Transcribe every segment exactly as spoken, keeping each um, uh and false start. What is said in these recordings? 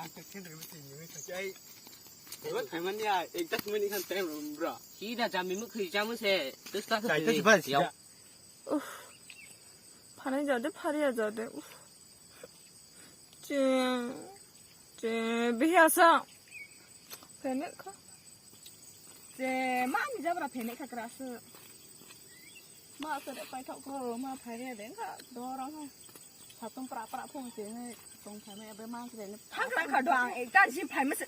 Ang khe thengri bwtwi nini khachi ai. Eba khaimani ya, ekta khaimani khan time rom bro. Sida jami mukhi jamu se, tus ta Chai khasi ta bas yau. Ya. Uff. Phanai jade, phariya jade. Uff. Che, che, bihi asa. Phenek kha. Che, ma ni jabra phenek kha kra se. Ma se de pai thok ko, ma phariya de kha, dorang kha. Satung pra pra phung se ne, tong phai me be ma kre ne. Thang thang kha do ang, ekta ji phai me se.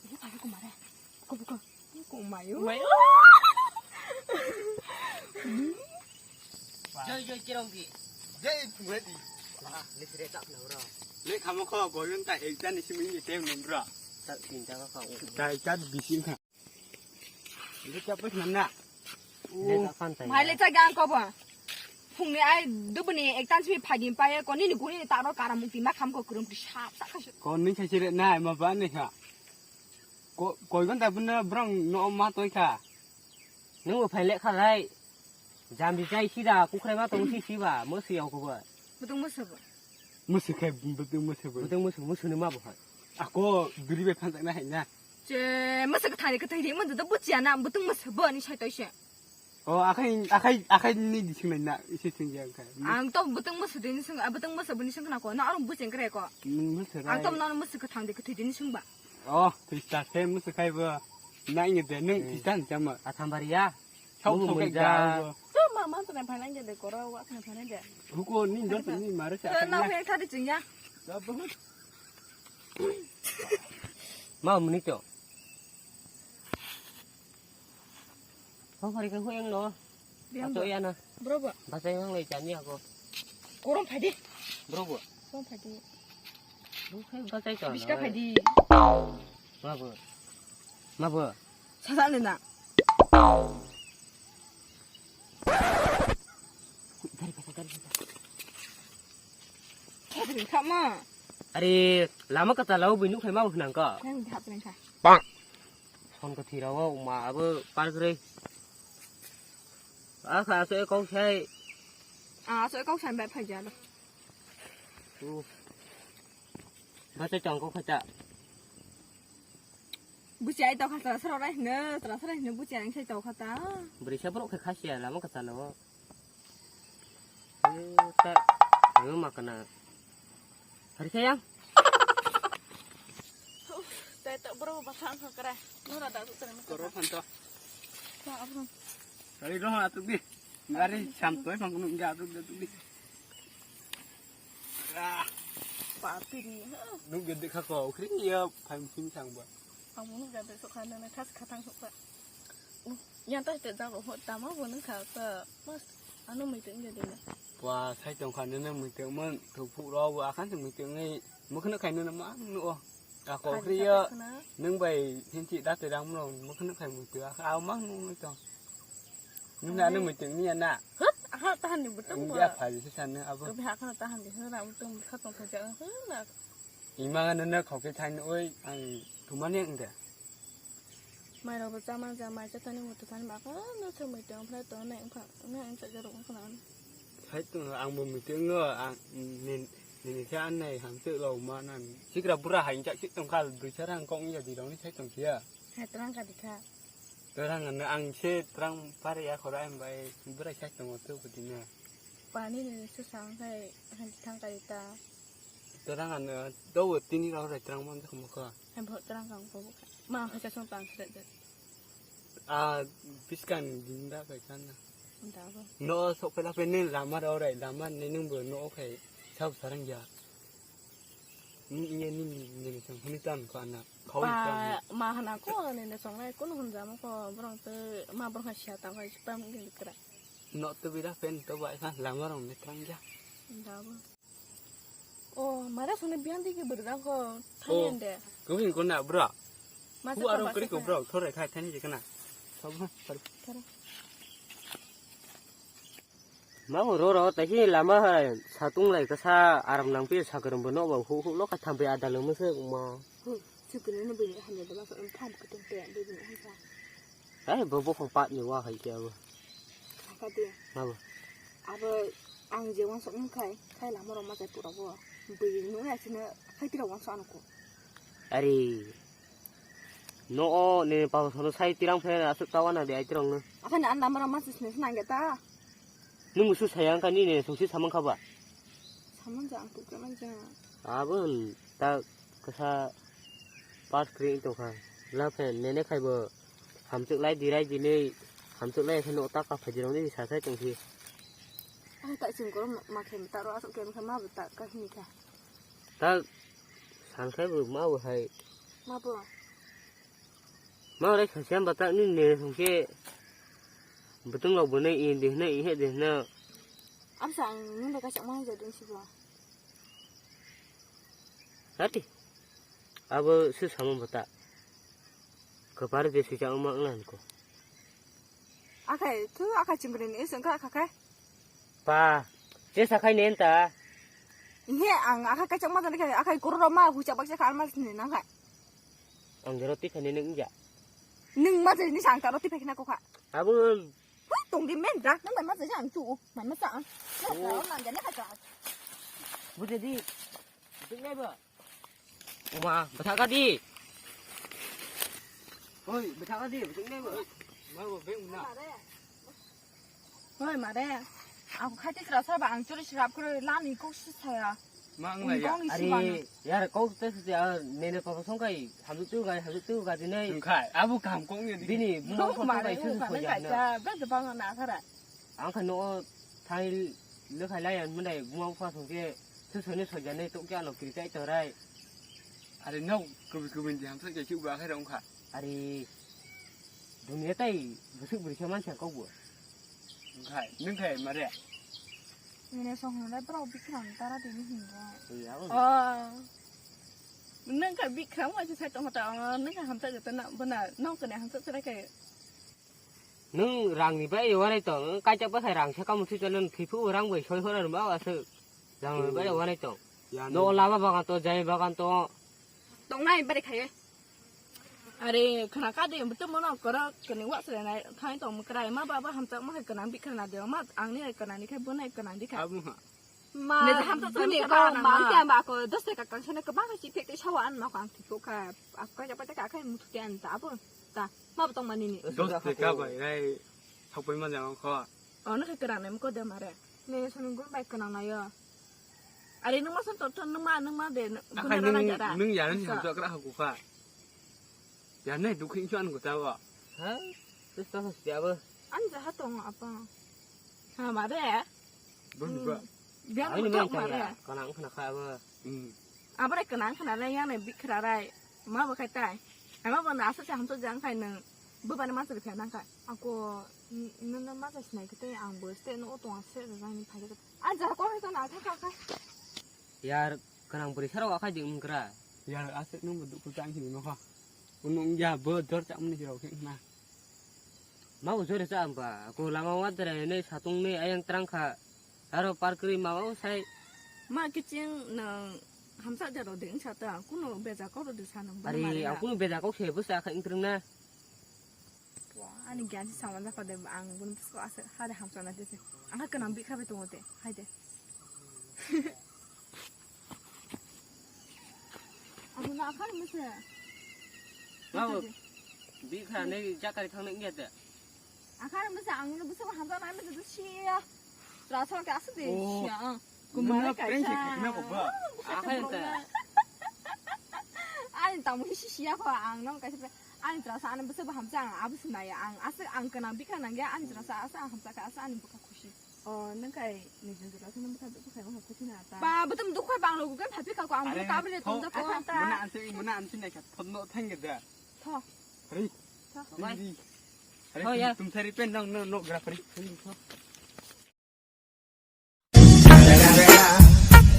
Ini phai ko mare. Ko ko. Ko mayo. Mayo. Jai jai kirong di. Jai phungredi. Ah, le sire tak na bro. Le khamo kho goyun ta ekta ni simi ni tem ni bro. Tak tin ta ka. Ta ekta bisi kha. Le ta pas mana. Le ta kan ta. Mai le ta gang ko ba. Phungni ai dubni ektan simi phagin paye ko nini guni ta ro karam mukti ma kham ko krum ti sap ta kha. Ko ni sai sire na ma ba ni kha. Ko koi gon ta bun bro no ma toi kha. Nung bo phai lekha lai. Jambi chai sida kukhrai ma tong si siba, mo si yau kuba. Butung mo sabo. Mo si khai butung mo sabo. Butung mo sabo, mo suni ma bo hai. Ako duri be phan na hai na. Che, mo sa ka thani ka thai mo da buchia na, butung mo sabo ni sai toi se. O akhai akhai akhai ni di sing na isi sing ya khai. Ang to butung mo sabo ni sing, butung mo sabo ni sing na ko, na arung bucheng kre ko. Mo sa. Ang to na mo sa ka thang de ka thai ni sing ba. Oh, tista se musu khai bo. Na inge de nung tista ni chama. Athambari ya. Thau thau kai ga. Chuma man tene phanang ge de koro wa tene phanang ge. Huko ni do ni mare sa. Na phai thadi chingya. Ma muni to. Ho phari ka huyang no. Biang ato bo. Ya na. Bro bo. Basai mang lai chani ako. Korom phai di. Bro bo. Korom phai di. Bro khai basai ka. Biska phai di. Ma bo. Ma bo. Sasa le na. Gari kata gari kata. Kata kata ma. Are lama kata lau binu khai ma bo nang ka. Yang hap nang ka. Bang. Son ka thira o ma abo par gre. A kha so kau sai. A so kau sai bai phai ja lo. Ba te chang ko kha ta. Buchai to kha ta sro rai ne, tra sro rai ne buchai ang sai to kha ta. Bri sa bro kha kha sia lama kata lo. Eh, ta, ayo makana. Hari sayang. Huh, tai tak bro basang kau kere. Nora tak tu terima. Koro khanto. Tak apa. Kali roh atuk di. Gari sam toi mang kunu enggak atuk atuk di. Ah. Papi ni. Nuk gede kha ko, ukri ya, phai musim sang ba. Ang nuk gede sok khana na khas khatang sok ba. Yang ta te jago ho tama bo nang kha ta. Mas ano mai teng de na. Wa sai tong kha ne mui teng mon thuk phuk ro wa khan mui teng ngai mo khna khai ne ma no. A ko khri ya nang bai hin chi da te rang mo mo khna khai mui teng a ma no ngai tong. Nang na mui teng ni na. Hut ha ta han ni bu tong. Ya pha ji sa ne abo. Ko ha kha ta han ni ha ra bu tong kha tong kha ja ha na. Ima nang na khau ke thai no oi ang thumani ang de. Mai rok bo chama ja mai cha thani mutu thani ba kha no se mui tong phai tong nai wngkha nai wng cha jarok wngkha na. Sai tong ang bo mui tong no ang nin nin sa an nai ham se lo ma nan sikra bura hai jak sik tong kha dui sa rang kong ya di rong ni sai tong kia. Hai terang ka di kha. Terang an ang se terang pare ya khora em bai bura sai tong tu ko di na. Pani ni se sang khai han thang ka di ta. Terang an do tini rok rai terang mon jak mo kha. Hai bo terang kang ko bo kha. Ma kha cha song tang khe de. A biskan din da kai kan na. Da bo. No sok pela pe ne lama ro rai lama ne nung bo no khai sab sarang ya. Ni ye ni ni ni sang huni tan ko ana. Khau tan. Ma hana ko ne ne song rai kun hun jam ko brong te ma brong ha sia tang kai pam ge kra. No to bira pen to bai kha lama rong ne trang ya. Da bo. Oh, mara sone biang digi berdang ko thangen de. Kau hin kona bro. Masa ku aro kau kri ko bro, thore khai thani je kana. Sab ha, sab. Thore. Ma ho ro ro ta hi lama hai satung lai ka sa aram nang pi sa kerem bono ba hu hu lo ka tham pe ada lo mese ma. Hu, sukene ne bini hanya de ma so em tham ka tum pe de bini hanya. Hai bo bo ko pat ni wa hai ke abo. Apa dia? Abo. Abo Ang je wansok wngkhai, khai lama rok ma chai pura bo. Bui nung ya sino khai tira wansok ano ko. Ari. No o ne pa sono sai tirang phe asuk tawa na de ai tirang no. Akhani an lama rok ma chai sino nang ya ta. Nung musu saya ang kani ne sungsi samang khaba. Samang ja ang tu ka man ja. Abun ta kasa pas kri to kha. La phe ne ne khai bo. Hamchuk lai di rai di nei. Hamchuk lai khe no ta ka phaji rong ni sa sai tong si. Ang ta chim koro ma khe ta ro asuk khe ma ba ta ka hini kha. Ta san khai bo ma bo hai. Ma bo. Ma rai kha siam ba ta ni ne sung khe. Butung lo bo nei in de nei he de na. Am sa ang nung da ka chak ma ja dun si bo. Hati. Abo su samung bata. Kepar je sui chang ma nglan ko. Akai tu akai chingkri ni sengka akai. Pa, je sakai nen ta. Ihe ang akai kachak ma jani kai akai kuru roma hu chak bak chak almas ni nang kai. Ang jero ti khani neng ja. Neng ma jani sang ta roti phekna ko kha. Abo Hui, tong di men da, nang bai ma sa ang chu, mai ma sa ang. Nang sa ang nang ya ne ka sa. Bujedi. Bujedi ba. Uma, bethak ka di. Oi, bethak ka di, bujedi ba. Ma bo beng na. Hoi mare. Ako khaiti sra sra ba ang churi srap kuri lani kok si saya. Ma ang lai ya. Kong isi ba. Ari, yar kok te si ya, nene papa song kai, hamjuk tu kai, hamjuk tu kai dinai. Khai, abu kam kong ya di. Bini, buma kok kai su su ya na. Bra de bang na sara. Ang kha no thai le khai lai an mundai buma pha song ke su su ne so ya ne to kya lo kiri tai to rai. Ari no kubi kubi di ham sa ke chu ba khai rong kha. Ari dunia tai busuk beri khe mansa kok bo. Khai, nung khai mare. Nini song hwnle bro bikrang tara tini hinga. Iya. Oh. Nung khai bikrang ma sai tong ta, nung khai hamsa jata na bana nong kene hamsa tara kai. Nung rang ni bai warai tong, kai chak ba khai rang sa kamu si chalo thiphu rang bai soi hora ruma asu. Rang ni bai warai tong. No lama bagan to, jai bagan to. Tong nai bari khai. Are khana ka de butu mono koro kene wa sre nai khai tong mukrai ma baba hamchak ma hai kanang bi khana de ma ang ni hai kanang ni khai bo nai kanang di khai. Abu ha. Ma ne hamchak buni ko ma ang te ba ko dos te ka kang sene ko ba ka si te te sawa an ma ko ang ti ko ka ak ka ja pa te ka khai mutu te an ta abu ta ma ba tong ma ni ni. Dos te ka bai rai thok pai ma jang kho. Ono khai kanang nai ko de mare. Ne sunu gun bai kanang nai yo. Are nung ma son tor ton nung ma nung ma de guna rana jara. Nung ya ni hamchak kra ha ku kha. Ya nai dukhin chu an guta wa. Ha? Tus ta hos ya bo. An ja ha tong apa? Ha mare. Bun ba. Dia mo tok mare. Kana ang khana kha ba. Hmm. Abare kana ang khana le yang ne bikra rai. Ma ba khai tai. Ama ba na sa cha ham to jang khai nang. Bu ba na ma sa khai nang khai. Ako nung na ma sa sinai khai tai ang bo ste no tong se ra ni phai. An ja ko hai kana kha kha. Yar, kanang bwrwi sarok akhai di wngkra. Yar, aswk nwng bo dukhu chang hini nokha. Uno wngya bo jor chakmani hirok khe wngna. Ma bo jore cha amba, ko lama wa dere ne satung ne ayang trang kha. Aro par kwrwi ma o sai. Ma kiching nang hamsa jaro de wngsa ta, kuno beja kok rw de sa nang. Ari, ang kuno beja kok se bwsa kha wngkrwng na. Ani giyan si saman jakha de ang bun pusko ase hade hamsa na dese. Ang kha kanang bikha bai tongo te. Hai de. Ang na akhar mese. Mau bikha ne jakari thang ne ngiya de. Akhar mese ang no busa hamsa na mese siya. Rasa ke ase de siya. Kumare kaisa. Akhar ta. Ani tamu si siya ko ang no kaisa. Ani trasa ani bwswk bo hamsa ang abo sinai ang aswk ang kanang bikha nangya ani trasa aswk ang hamsa kha aswk ani bwkha khusi. O nang kai ni jora khe nang bwkha bwkha bwkha khusi na ta. Ba bwtwm dukha bang logo khe phapi kha ko ang bwkha kabri le tong jako. Mona ansi mona ansi nai kha thon no thang ge da. Tho. Ri. Tho. Ri. Ri. Tho ya. Tum sari pen nang no no gra ri. Tho.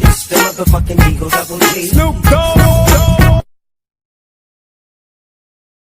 It's the motherfucking Eagle Double G. Snoop Dogg.